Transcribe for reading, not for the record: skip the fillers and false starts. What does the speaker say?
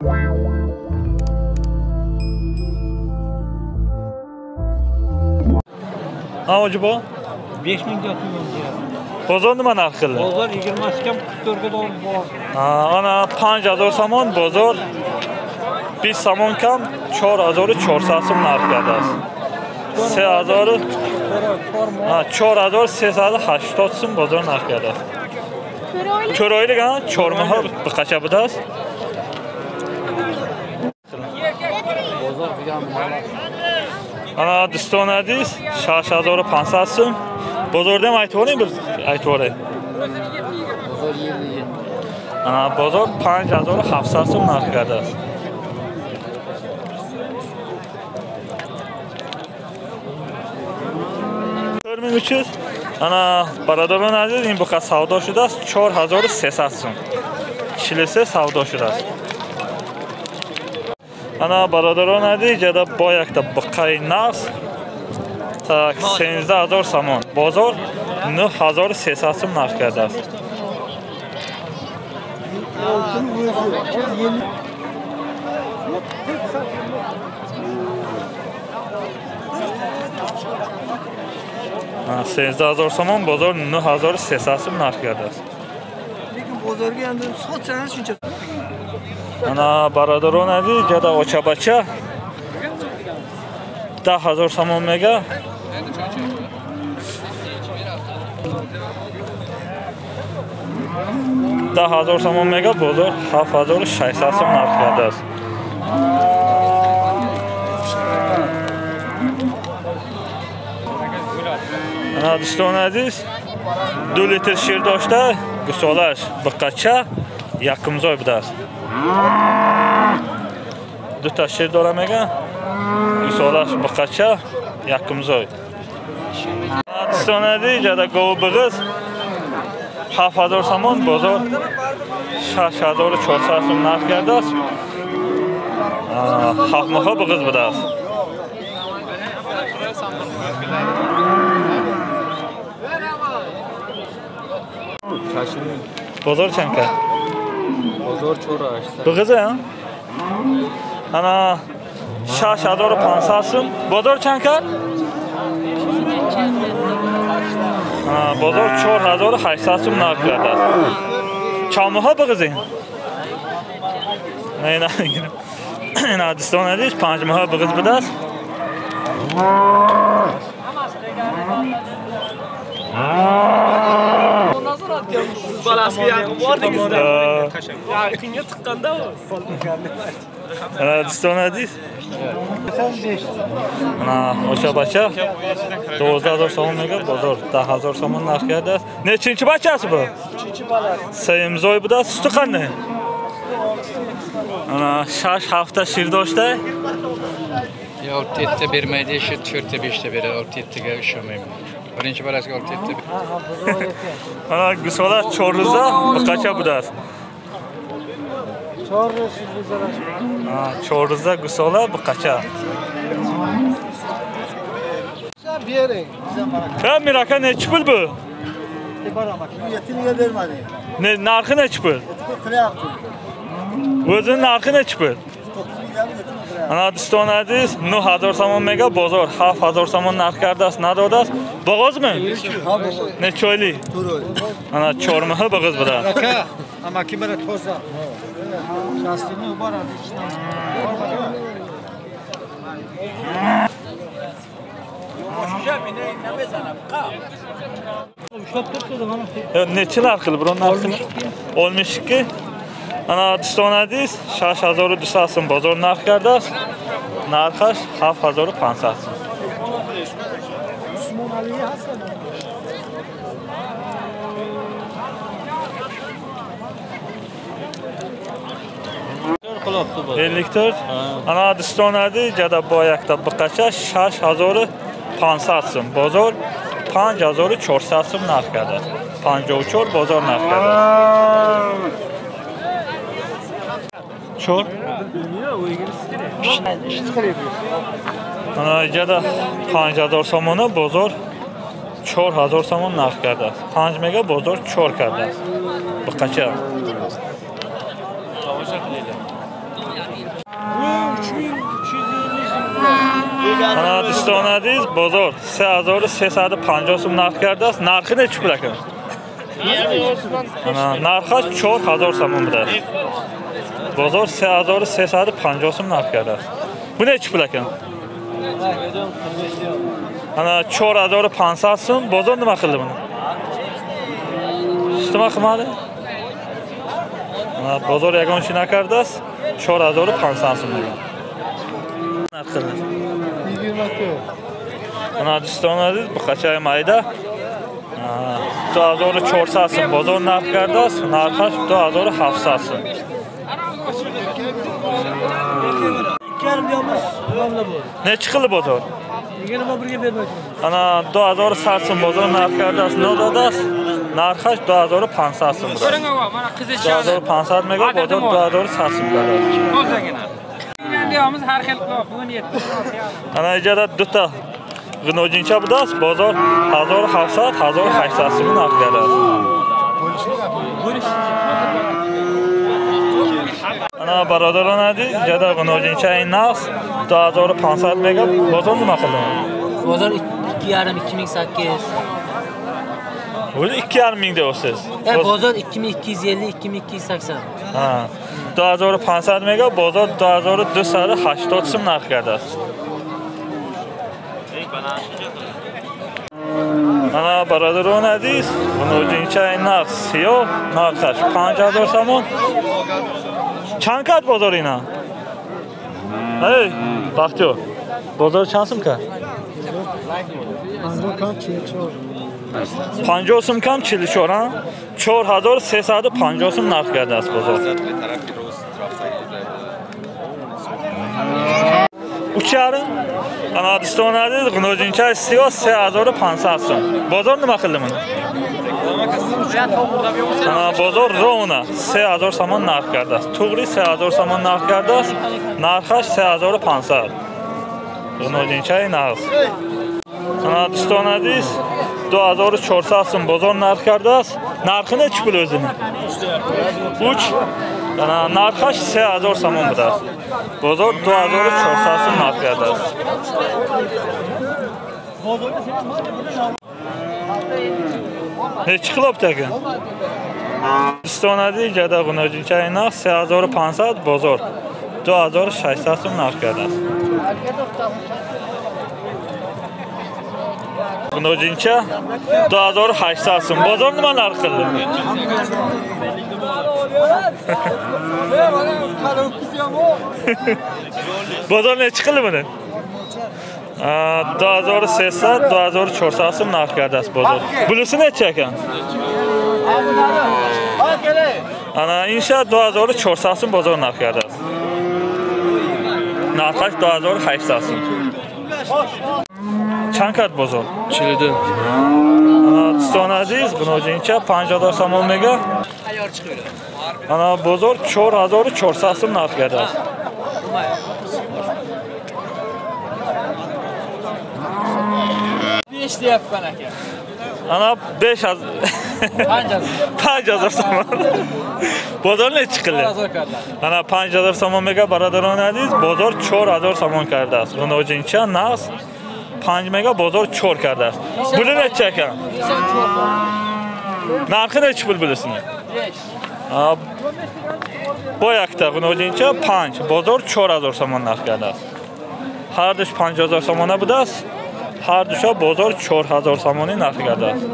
Ha, bu? 5000 götürüyorum. Bozor nima narx qildi? Bozor 20 kam 44 ga to'g'ri bor. Ha, ana 5000 somon bozor 20 somon kam 4400 so'm narx qildi. 3000 ha, 4380 so'm bozor narx qildi. Ko'roylik ha, chormaha bir qacha budaz. Bozor degan Ana do'stona aziz, 6500 so'm. Bozorda ham aytib oling bir aytib olay. Bozor 7. Ana bozor 5700 so'm narx qildi. 4300. Ana baradorон aziz, ин буқа савдо шудааст 4300 сом. 43 савдо шудааст. Ана бародарон азиз, ҷада бо якта буқаи нағз так 13000 сомон. Бозор 9300 сом нарх кардааст. 13000 сомон, бозор 9300 сом нарх кардааст. Bozorga endi sotsangiz shuncha. Ana бародарон азиз, ҷада очабача 10000 сомон мега. 10000 сомон мега, бозор 7600 сом нарх кардааст. Ана дӯстони азиз, 2 литр шир дошта, гусолааш биқача якумзой будааст. Дута шир дора мега, гусолааш биқача якумзой. Дӯстони азиз, ҷада гову биғиз 7000 сомон, бозор 6400 сом нарх кардааст. 7 моҳа биғиз будааст. Бозор чанд кард? Бозор 4800. Биғизе, ҳа? Ана 6500 сом. Бозор чанд кард? Бозор 4800 сом нарх кардааст. Чанд моҳа биғизе? Не, не, ина дӯстони азиз, 5 моҳа биғиз будааст. Balasiga yaqin bordingizda. Yaqinga tiqqanda u. Ana do'stona aziz. Ana o'sha bacha 12000 сомон мега, бозор 10000 сомон нарх кардааст. Nechinchi bachasi bu? 3-chi balasi. Sayimzoy будааст, suti qanday? Ana 6 hafta shir doshda. Yo 6 ta bermaydi, shu 4 ta 5 ta beradi, 6 taga ishonmayman. Birinchi balasiga 6 ta. Ana gusola 4 ro'za biqacha будааст. 4 ro'z gusola. Ha, 4 ro'za gusola biqacha. Bering. Ha, Miraka nechi pul bu? Yetiniga bermadi. Ne narxi nechi pul? Qilyapti. O'zining narxi nechi pul? Ana do'stona aziz, 9000 сомон мега, бозор 7000 сомон нарх кардааст, надодааст. Bo'g'ozmi? Necha oylik? Ana 4 moha bo'g'oz будааст. Aka, amaki mana toza. Shastini boradi ichdan. Necha narx qilib, biron narxini? 62. Ana do'stona aziz, 6200 сом бозор нарх кардааст. Нархаш 7500 сом. 54. Ana do'stona aziz, jada бо якта биқача 6500 сом. Бозор 5400 сом нарх кардааст. 54 бозор нарх кардааст. 4. Ана ҷада 5000 сомона, бозор 4000 сомон нарх кардааст. 5 мега, бозор 4 кардааст. Биқача. Ана дӯстони азиз, бозор 3350 сум нарх кардааст. Нархи нечи пул ака? Ана нархаш 4000 сомон будааст. Бозор 3350 сум нарх кардааст. Бу нечи пул ака? Ана 4500 сум. Бозор нима қилди буни? Nima qilmadi? Ана бозор ягон чи накардааст. 4500 сум degan. Нарх qildi. Ана дӯстони азиз, буқачаи майда 2400 сум бозор нарх кардааст. Нархаш 2700 сум. Nechi qildi bozor? 21ga bermaydi. Ана 2100 сум бозор нарх кардааст. Нододааст. Нархаш 2500 сум. 2500 мега бозор 2100 сум кардааст. Har xil bugun 7. Ана ijara duta g'inojincha budааст. Бозор 1700 1800 сум нарх кардааст. Ана бародарон азиз, ijara g'inojincha naqs 2500 мега. Бозор nima qildi? Bozor 2,5 2800. O'zi 2,5 ming deyapsiz. Bozor 2250 2280. Ha. 2500 мега бозор 2280 сум нарх кардааст. Ана бародарон азиз, г'инojincha нақс сиёҳ нархаш 5000 сомон. Чанд кард бозор ина? Эй, Бахтиёр, бозор чанд сум кард? 50 сум кам 44, ҳа? 4350 сум нарх кардааст бозор. Учарим. Ана дӯстони азиз, г'инojincha сиёҳ 3500 сум. Бозор nima qildi buni? Ана бозор ровно 3000 сомон нарх кардааст. Туғри 3000 сомон нарх кардааст. Нархаш 3500. Г'инojincha нақс. Ана дӯстони азиз, 2400 сум бозор нарх кардааст. Нархи nechi pul o'zini? 3. Ана нархаш 3000 сомон будааст. Бозор 2400 сум нарх кардааст. Nechi qilibdi aka? Дӯстони азиз, ijara g'inojincha naqs 3500, бозор 2600 сум нарх кардааст. G'inojincha 2800 сум. Bozor nima narx qildi? Bozor nechi qildi buni? 2300 2400 сум нарх кардааст бозор. Bunisi nechi ekan? Ана инша 2400 сум бозор нарх кардааст. Нархаш 2800 сум. Чанд кард бозор? 42. Ана дӯстони азиз, г'инojincha 5000 сомон мега. Ана бозор 4400 сум нарх кардааст. 5 deyapman aka. Ана 5000 5000 сомон. Бозор nechi qildi? Ана 5000 сомон мега бародарони азиз, бозор 4000 сомон кардааст. G'inojincha naqs 5 мега бозор 4 кардааст. Buni nechi ekan? Нархи nechi pul bilasizmi? 5. Бо якта g'inojincha 5, бозор 4000 сомон нарх кардааст. Ҳар душ 5000 сомона будааст. Ҳар душа бозор 4000 сомонӣ нарх кардааст.